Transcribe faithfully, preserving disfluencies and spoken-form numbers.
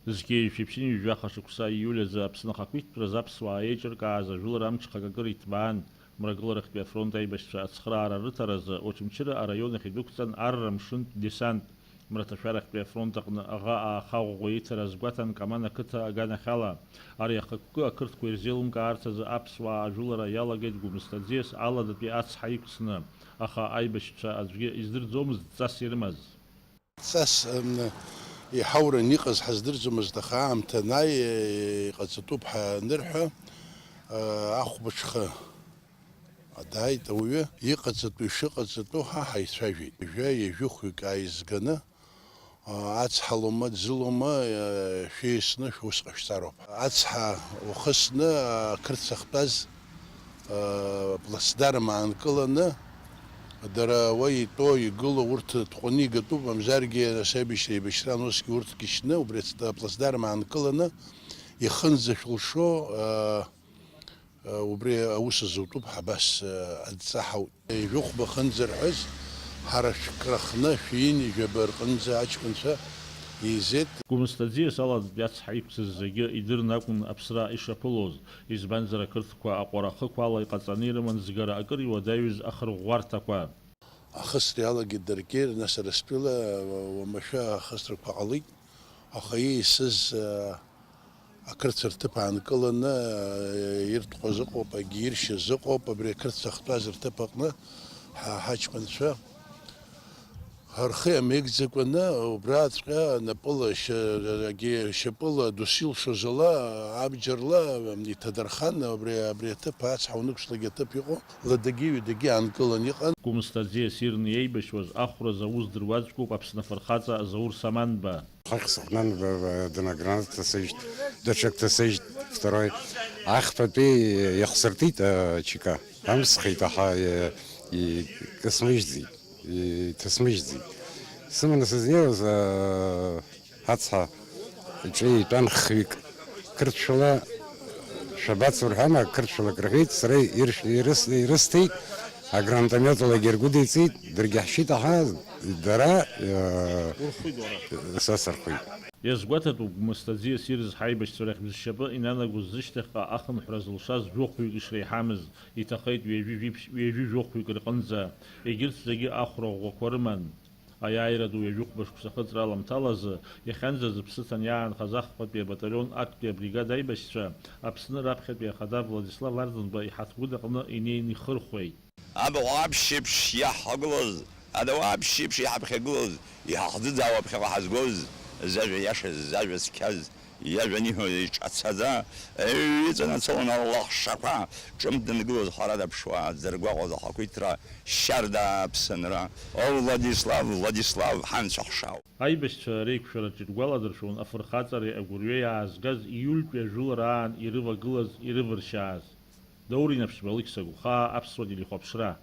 Зқьи жәшәи ԥшьынҩажәи жәаха шықәса ииуль азы Аԥсны ахақәиҭтәразы аԥсуаа еиҿыркааз ажәылара амҽхак акыр иҭбаан, Мрагыларахьтәи афронт аибашьцәа ацхыраара рыҭаразы Очамчыра араион ахь идәықәҵан арра мшынтә десант, мраҭашәарахьтәи афронт аҟны аӷа ааха ӷәӷәа иҭара азгәаҭан Каман ақыҭа аганахьала, ари ахықәкы ақырҭқәа ирзеилымкаарц азы аԥсуаа ажәылара иалагеит Гәымсҭа аӡиас аладатәи ацҳа иқәцны, аха аибашьцәа аӡәгьы издырӡомызт дҵас ирымаз. Ҵас, м, иҳауран иҟаз ҳаздырӡомызт, аха аамҭа анааи, иҟаҵатәуп ҳәа анырҳәа, а, ахәбаҽха дааит ауаҩы, иҟаҵатәу ишыҟаҵатәу ҳа ҳаицәажәеит. Жәа-ҩажәихәҩык ааизганы, а, ацҳалома, ӡылома, а, шәеисны шәус ҟашәҵароуп. Ацҳа ухысны, ақырҭцәа ахьтәаз, а, плацдарм аанкыланы, дара уа итәоу, игылоу урҭ тҟәаны игатәуп, мамзаргьы нас аибашьра еибашьраан усгьы урҭ кьышьны, убри ац-, аплацдарм аанкыланы, ихынӡашәылшо, а, а, убри аус азутәуп ҳабас, а, адҵа ҳауит. Ҩажәихәба хынӡарҳәыз, ҳара шәкрахны шәиин ижәаба рҟынӡа аҷкәынцәа еизеит. Гәымсҭа аӡиас аладатәи ацҳа иқәцыз зегьы идырны акәын аԥсра ишаԥылоз, избанзар, ақырҭқәа аҟәара ахықәала иҟаҵаны ирыман згара акыр иуадаҩыз ахырӷәӷәарҭақәа. Ахысра иалагеит даргьы, нас Арыстәыла уамашәа ахысрақәа ҟалеит, аха ииасыз, а, ақырҭцәа рҭыԥ аанкыланы, а, иртҟәаз ыҟоуп, агьи иршьыз ыҟоуп, абри ақырҭцәа ахьтәаз рҭыԥ аҟны ҳа-, ҳаҷкәынцәа рхы иамеигӡакәаны, убраҵәҟьа напыла, шьа-, агьи шьапыла, дос илшоз ала, абџьарла иҭадырхан, абри, абри аҭыԥ ацҳа унықәшлагьы аҭыԥ иҟоу, ладагьы ҩадагьы аанкылан иҟан. Гәымсҭа аӡиас ирны иеибашьуаз ахәра зауз дыруаӡәкуп Аԥсны афырхаҵа Заур Саманба. Хахь сыхәнан, б-, б-, дына граната ҭасыжьт, даҽак ҭасыжьт, второй. Ахԥатәи иахсыртит, а, чека. Амсхит, аха, и-, и-, кысмыжьӡеит, иҭысмыжьӡеит. Сыманы сызнеиуаз, а, ацҳа иҿы итәан хҩык. Қырҭшәала шәабацо рҳәан, ақырҭшәалак рҳәеит, сара иршә-, ирыс-, ирысҭеит, агранатометлагьы ргәыдиҵеит, дыргьаҳәшьеит, аха дара, э, Урхәит уара. Са сырхәит. Иазгәаҭатәуп, Гәмысҭа аӡиас ирыз ҳаибашьцәа рахьтә зшьапы инанагоз зышьҭахьҟа ахынҳәра зылшаз жәохәҩык ишреиҳамыз, иҭахеит ҩажәи жәиԥшь, ҩажәи жәохәҩык рҟынӡа, егьырҭ зегьы ахәра ӷәӷәақәа рыман. Аиааира ду ҩажәихәба шықәса ахыҵра аламҭалазы, иахьанӡа зыԥсы ҭаны иаанхаз ахԥатәи абаталион актәи абригада аибашьцәа, Аԥсны раԥхьатәи ахада Владислав Арӡынба иҳаҭгәын аҟны инеины ихырхәеит. Абаҟа аԥшьеиԥш иаҳҳагылаз, адауа аԥшьеиԥш иҳаԥхьагылаз, иҳахӡыӡаауа аԥхьаҟа ҳазгоз, зажәа иашаз, зажәа цқьаз, иажәа аниҳәо иҿацаӡа, еиҩ, иҵанацалон алахшақәа, ҿымҭ дангылоз ҳәарада аԥшуаа дзыргәаҟуаз ахақәиҭра, шьарда аԥсынра. О, Владислав, Владислав, ҳанцәахша! Аибашьцәа реиқәшәараҿы иргәаладыршәон афырхаҵареи агәырҩеи аазгаз ииультәи ажәылара аан ирывагылаз, ирывыршьааз. Даур Инаԥшьба, Алықьса Гәхаа, Аԥсуа телехәаԥшра.